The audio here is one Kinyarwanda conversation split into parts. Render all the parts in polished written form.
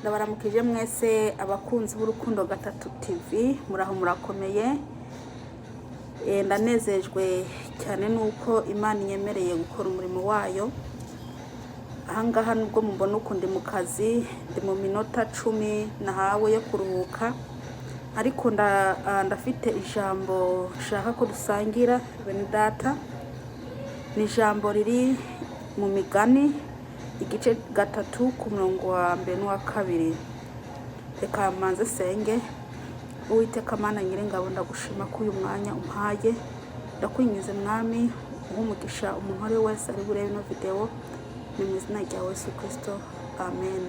Ndabaramukije mwese abakunzi b'Urukundo Gatatu TV, muraho murakomeye. Ndanezejwe cyane nuko Imana inyemereye gukora umurimo wayo. Ahangaha nubwo mubona uku ndi mu kazi, ndi mu minota 10 nahawe yo kuruhuka, ariko ndafite ijambo nshaka ko dusangira, bene data. Ni ijambo riri mu Migani igice 3 ku murongo wa mbere n'uwa kabiri. Reka mbanze senge. Uwiteka Mana Nyiringabo, ndagushima ko uyu mwanya umpaye. Ndakwinginze Mwami, uhe umugisha umuntu uwo ari we wese ari burebe ino videwo. Ni mu izina rya Yesu Kirisito, amen.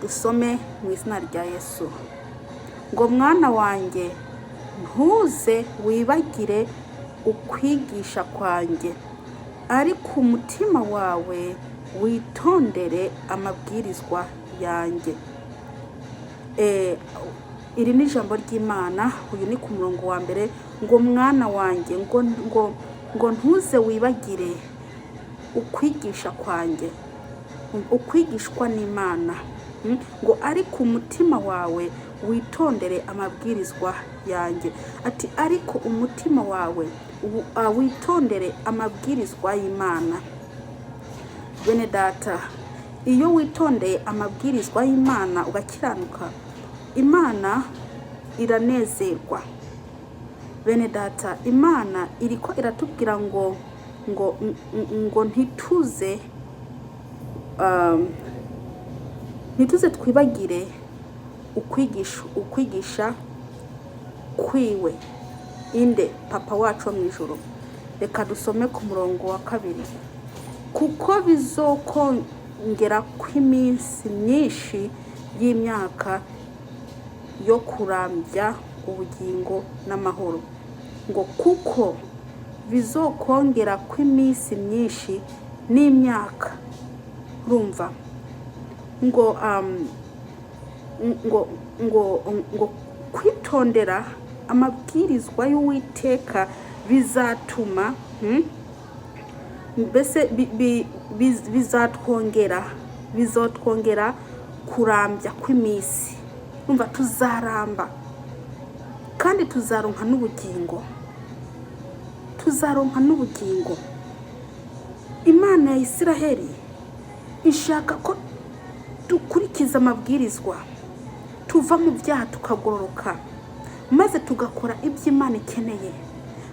Dusome mu izina rya Yesu ngo: "Mwana wanjye, ntuze wibagire ukwigisha kwanjye, ariko umutima wawe witondere amabwirizwa yanjye." Iri ni ijambo ry'Imana. Uyu ni ku murongo wa mbere ngo: "Mwana wanjye," ngo "ntuze wibagire ukwigisha kwanjye," ukwigishwa n'Imana, ngo "ariko umutima wawe witondere amabwirizwa yanjye." Ati: "Ariko umutima wawe witondere amabwirizwa y'Imana." Bene data, iyo witondeye amabwirizwa y'Imana ugakiranuka, Imana iranezerwa. Bene data, Imana iriko iratubwira ngo ntituze twibagire ukwigisha kwiwe. Inde? Papa wacu wo mu ijuru. Reka dusome ku murongo wa kabiri: "Kuko bizokongera kw'iminsi myinshi y'imyaka yo kurambya ubugingo n'amahoro." Ngo kuko bizokongera kw'iminsi myinshi n'imyaka. Urumva ngo kwitondera amabwirizwa y'Uwiteka bizatuma, mbese bizatwongera kurambya kw'iminsi. Umva, tuzaramba kandi tuzaronka n'ubugingo, tuzaronka n'ubugingo. Imana ya Isiraheli ishaka ko dukurikiza amabwirizwa, tuva mu byaha tukagororoka, maze tugakora ibyo Imana ikeneye.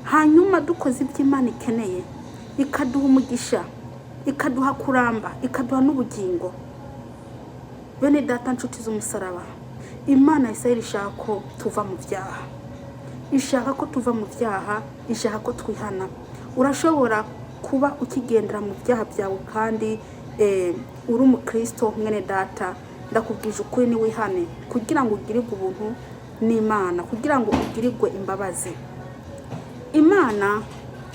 Hanyuma dukoze ibyo Imana ikeneye, ikaduha umugisha, ikaduha kuramba, ikaduha n'ubugingo. Bene data, nshuti z'umusaraba, Imana ya Isiraheli ishaka ko tuva mu byaha, ishaka ko tuva mu byaha, ishaka ko twihana. Urashobora kuba ukigendera mu byaha byawe kandi uri umukristo. Mwene data, ndakubwije ukuri, niwihane kugira ngo ugirirwe ubuntu n'Imana, kugira ngo ugirirwe imbabazi. Imana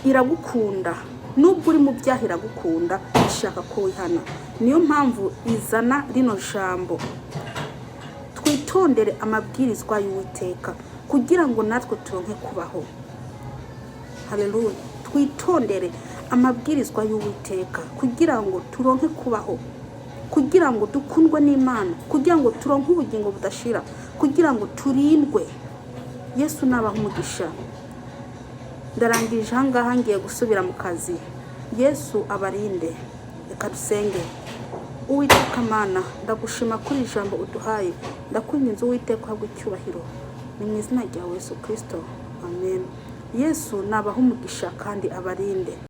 iragukunda nubwo uri mu byaha, iragukunda, ishaka ko wihana. Niyo mpamvu izana rino jambo: twitondere amabwirizwa y'Uwiteka kugira ngo natwe turonke kubaho. Haleluya! Twitondere amabwirizwa y'Uwiteka kugira ngo turonke kubaho, kugira ngo dukundwe n'Imana, kugira ngo turonke ubugingo budashira, kugira ngo turindwe. Yesu nabaha umugisha. Ndarangije ahangaha, ngiye gusubira mu kazi. Yesu abarinde. Reka dusenge. Uwiteka Mana, ndagushima kuri ijambo uduhaye. Ndakwinginze Uwiteka, uhabwe icyubahiro. Ni mu izina rya Yesu Kirisito, amen. Yesu nabaha umugisha kandi abarinde.